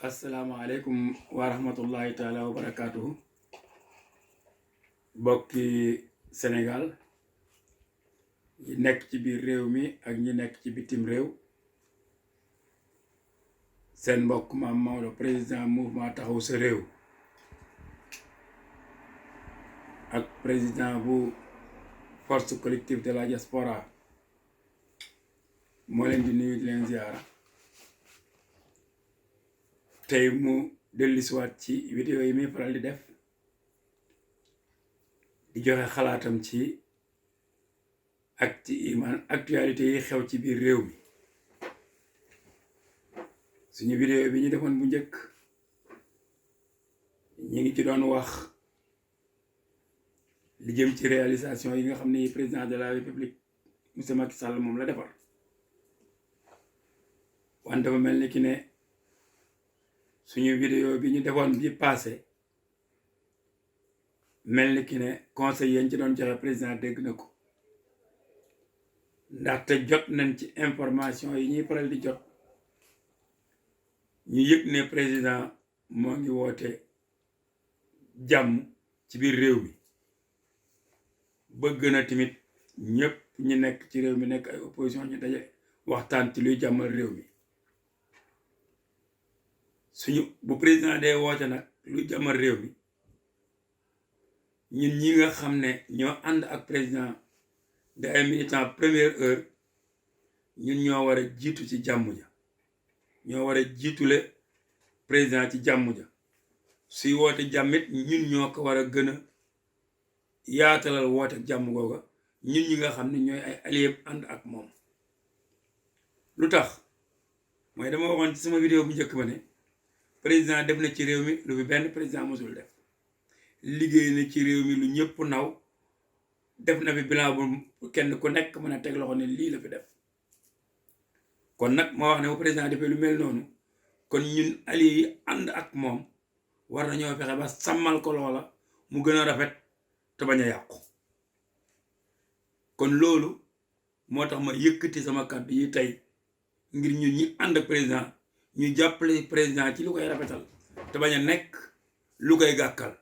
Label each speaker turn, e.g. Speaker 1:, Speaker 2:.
Speaker 1: asalaamaaleykum wa rahmatullahi taala wa barakaatuhu bokki Sénégal ñi nekk ci biir réew mi ak ñi nekk ci bitim réew seen mbokk Mame Maodo président mouvement taxawu sa réew ak président bu force collective de la diaspora moo leen di nuyu di leen ziara tey mu dellusiwaat ci vidéo yi muy faral di def di joxe xalaatam ci actualité yi xew ci biir réew mi suñu vidéo bi ñu defoon bu njëkk ñi ngi ci doon wax li jëm ci réalisation yi nga xam ne président de la république monsieur Macky Sall moom la defar wante dafa mel ni ki ne suñu vidéo bi ñu defoon bi passé mel ni ki ne conseil yañ ci doon joxe président dégg na ko ndaxte jot nañ ci information yi ñuy faral di jot ñu yëg ne président moo ngi woote jàmm ci biir réew mi bëgg na tamit ñëpp ñu nekk ci réew mi nekk ay opposition ñu daje waxtaan ci luy jàmmal réew mi suñu bu président dee woote nag luy jàmmal réew mi ñun ñi nga xam ne ñoo ànd ak président de ay militants première heure ñun ñoo war a jiitu ci jàmm ja ñoo war a jiitule président ci jàmm ja suy woote jàmmit ñun ñoo ko war a gën a yaatalal woote jàmm googa ñun ñi nga xam ne ñooy ay alliés ànd ak moom lu tax mooy dama waxoon ci sama vidéo bu njëkk ba ne président def na ci réew mi lu fi benn président mosul def liggéey na ci réew mi lu ñëpp naw def na fi bilan bu kenn ku nekk mën a teg loxo ne lii la fi def kon nag ma wax ne bu président defee lu mel noonu kon ñun alliés yi ànd ak moom war nañoo fexe ba sàmmal ko loola mu gën a rafet te bañ a yàqu kon loolu moo tax ma yëkkati sama kàddu yi tey ngir ñun ñi ànd ak président ñu jàppale président ci lu koy rafetal te bañ a nekk lu koy gàkkal